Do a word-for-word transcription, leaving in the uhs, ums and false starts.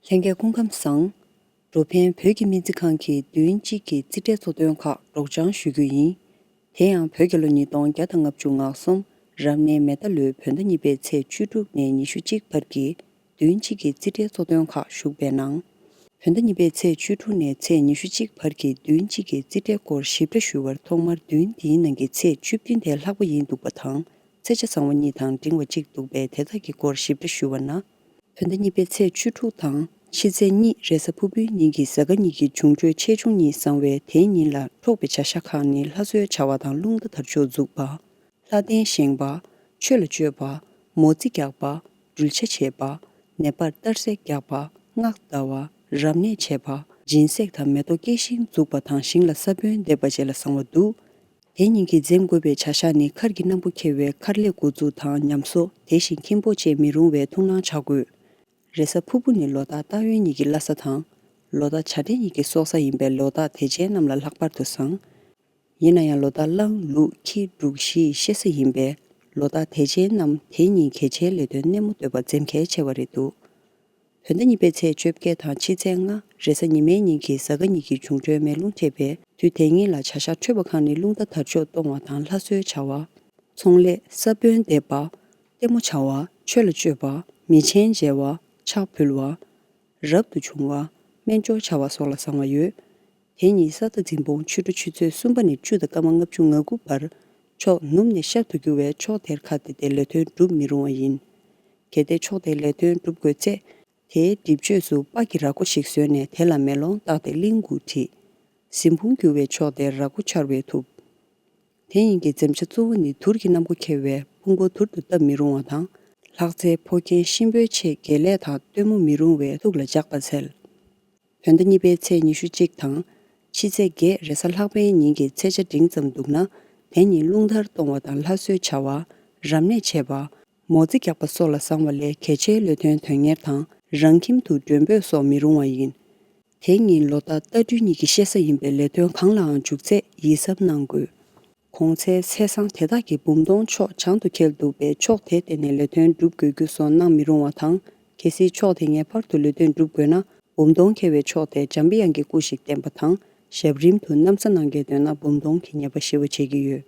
ལྷན་རྒྱས་སྐུ་ཁམས་བཟང་། འགྲོ་ཕན་བོད་ཀྱི་སྨན་རྩིས་ཁང་གིས་བདུན་གཅིག་གི་རྩིས་ཁྲའི་གཙོ་དོན་ཁག་སྒྲོག་སྦྱང་ཞུ་རྒྱུ་ཡིན། དེ་ཡང་བོད་རྒྱལ་ལོ་ཉིས་སྟོང་བརྒྱ་དང་ལྔ་བཅུ་ང་གསུམ་རབ་གནས་མེ་རྟ་ལོའི་བོད་ཟླ་གཉིས་པའི་ཚེས་བཅུ་དྲུག་ནས་ཉི་ཤུ་གཅིག་བར་གྱི་བདུན་གཅིག་གི་རྩིས་ཁྲའི་གཙོ་དོན་ཁག་ཞུགས་པའི་ནང་། བོད་ཟླ་གཉིས་པའི་ཚེས་བཅུ་དྲུག་ནས་ཚེས་ཉི་ཤུ་གཅིག་བར་གྱི་བདུན་གཅིག་གི་རྩིས་ཁྲའི་སྐོར་ཞིབ་ཕྲ་ཞུ་བར། ཐོག་མར་བདུན་འདིའི་ནང་གི་ཚེས་བཅུ་བདུན་དེ་ལྷག་པ་ཡིན་འདུག་པ་དང་། ཚེས་ཆ་ཚང་བ་གཉིས་དང་འབྲིང་བ་གཅིག་འདུག་པས། དེ་དག་གི་སྐོར་ཞིབ་ཕྲ་ཞུ་བ་ན། བོད་ཟླ་གཉིས་པའི་ཚེས་བཅུ་དྲུག་དང་ཕྱི་ཚེས་གཉིས་རེས་གཟའ་ཕུར་བུའི་ཉིན་གྱི་གཟའ་སྐར་གཉིས་ཀྱི་འབྱུང་འཕྲོད་ཆེ་ཆུང་གཉིས་བཟང་བས། དེའི་ཉིན་ལ་འཁྲོག་པའི་བྱ་བཞག་ཁག་ནི། ལྷ་གསོལ་བྱ་བ་དང་རླུང་རྟ་དར་ལྕོག་འཛུགས་པ། ལྷ་རྟེན་བཞེངས་པ། ཆོས་ལ་སྤྱོད་པ། མོ་རྩིས་རྒྱག་པ། འགྲུལ་ཆ་བྱེད་པ། ནད་པར་གཏར་སྲེག་རྒྱག་པ། སྔགས་བཟླ་བ། རབ་གནས་བྱེད་པ། སྦྱིན་སྲེག་དང་མེ་ཏོག་སྐྱེ་ཤིང་འཛུགས་པ་དང་། ཞིང་ལ་ས་བོན་འདེབས་པ་བཅས་ལ་བཟང་བ་འདུག་དེ་ཉིན་གྱི་འཛེམ་དགོས་པའི་བྱ་བཞག་ནི། མཁར་གྱི་སྣམ་བུ་འཁྱེར་བའི་མཁར་ལས་འགོ་འཛུགས་དང་། ཉམས་གསོ། དེ་བཞིན་ཁྱིམ་སྤོ་བཅས་མི་རུང་བས་ཐུགས་སྣང་བྱ་དགོས། རེས་གཟའ་ཕུར་བུ་ནི་ལོ་རྟགས་སྟ་བོན་ཉིད་ཀྱི་བླ་གཟའ་དང་། ལོ་རྟགས་བྱ་སྤྲེལ་ཉིད་ཀྱི་སྲོག་གཟའ་ཡིན་པས། ལོ་རྟགས་དད་ཅན་རྣམས་ལ་ལྷག་པར་དུ་བཟང་། ཡིན་ན་ཡང་ལོ་རྟགས་གླང་ལུག་ཁྱི་འབྲུག་བཞི་ཡི་གཤེད་གཟའ་ཡིན་པས། ལོ་རྟགས་དད་ཅན་རྣམས་དེ་ཉིན་གལ་ཆེའི་ལས་དོན་སྣེ་མོ་སྡོད་པ་འཛེམ་གལ་ཆེ་བ་རེད་འདུག་བོད་ཟླ་གཉིས་པའི་ཚེས་བཅོ་བརྒྱད་དང་ཕྱི་ཚེས་ལྔ་རེས་གཟའ་ཉི་མའི་ཉིན་གྱི་གཟའ་སྐར་གཉིས་ཀྱི་འབྱུང་འཕྲོད་མེ་རླུང་འཕྲད་པས། དུས་དེ་ཉིན་ལ་བྱ་བཞག་འཕྲོད་པ་ཁག་ནི། རླུང་རྟ་དར་ལྕོག་གཏོང་བ་དང་། ལྷ་གསོལ་བྱ་བ། ཚོང་ལས། ས་བོན་འདེབས་པ། ལྟད་མོ་བྱ་བ། ཆོས་ལ་སྤྱོད་པ། མི་ཆེན་མཇལ་བ། ཕྱག་ཕུལ་བ། རབ་ཏུ་བྱུང་བ། སྨན་སྦྱོར་བྱ་བ་སོགས་ལ་བཟང་བ་ཡོད། དེ་ཉིན་ས་རྟ་འཛིན་སྤོང་ཆུ་ཕྲ་ཆུ་ཚོད་གསུམ་པ་ནས་བཅུ་དང་སྐར་མ་ལྔ་བཅུ་ང་དགུ་བར། ཕྱོགས་ནུབ་ནས་ཤར་དུ་རྒྱུ་བས། ཕྱོགས་དེར་ཁ་གཏད་དེ་ལས་དོན་སྒྲུབ་མི་རུང་བ་ཡིན། གལ་ཏེ་ཕྱོགས་དེར་ལས་དོན་སྒྲུབ་དགོས་ཚེ། དེའི་སྒྲིབ་བཅོས་སུ་སྤ་གི་ར་སྒོ་ཞིག་བཟོས་ནས། དེ་ལ་མེ་ལོང་བཏགས་ཏེ་གླིང་དགུ་བྲིས། གཟིམ་དཔུང་རྒྱུ་བས་ཕྱོགས་དེར་ར་སྒོ་འཕྱར་བས་ཐུབ། དེ་ཉིན་གྱི་འཛེམ་བྱ་གཙོ་བོ་ནི། དུར་གྱི་སྣམ་བུ་འཁྱེར་བའི་ཕུང་པོ་དུར་དུ་བཏབ་མི་རུང་བ་དང་། ལྷག་རྩའི་ཕོ་རྒྱན་གཤིན་པོའི་ཆེད་དགེ་ལས་དང་སྟོན་མོ་མི་རུང་བས་ཐུགས་ལ་འཇགས་པ་འཚལ། བོད་ཟླ་གཉིས་པའི་ཚེས་ཉི་ཤུ་གཅིག་དང་། ཕྱི་ཚེས་བརྒྱད་རེས་གཟའ་ལྷག་པའི་ཉིན་གྱི་ཚེས་ཆ་འབྲིང་ཙམ་འདུག་ན། དེ་ཉིན་རླུང་དར་གཏོང་བ་དང་། ལྷ་གསོལ་བྱ་བ། རབ་གནས་བྱེད་པ། མོ་རྩིས་རྒྱག་པ་སོགས་ལ་བཟང་བ་ལས། གལ་ཆེའི་ལས་དོན་དོན་གཉེར་དང་། རང་ཁྱིམ་དུ་མགྲོན་འབོད་སོགས་མི་རུང་བ་ཡིན། དེ་ཉིན་ལོ་རྟགས་རྟ་སྦྲུལ་གཉིས་ཀྱི་གཤེད་གཟའ་ཡིན་པས། ལས་དོན་གང་ལའང་འཇུག་ཚེ་ཡིད་གཟབ་གནང་དགོས། གོང་ཚེས་ཚེས་བཟང་དེ་དག་གི་འབུམ་སྟོང་ཕྱོགས་བྱང་དུ་འཁེལ་འདུག་པས། ཕྱོགས་དེ་བརྟེན་ནས་ལས་དོན་སྒྲུབ་དགོས་རྒྱུ་སོགས་གནང་མི་རུང་བ་དང་། གལ་སྲིད་ཕྱོགས་དེ་ངེས་པར་དུ་ལས་དོན་སྒྲུབ་དགོས་ན། འབུམ་སྟོང་འཁེལ་བའི་ཕྱོགས་དེར་འཇམ་པའི་དབྱངས་ཀྱི་སྐུ་ཞིག་བསྟན་པ་དང་། ཞབས་རིམ་དུ་ན་བཟའ་གནང་གལ་འདོད་ན། འབུམ་སྟོང་གི་ཉེས་པ་ཞི་བ་བྱེད་ཀྱི་ཡོད།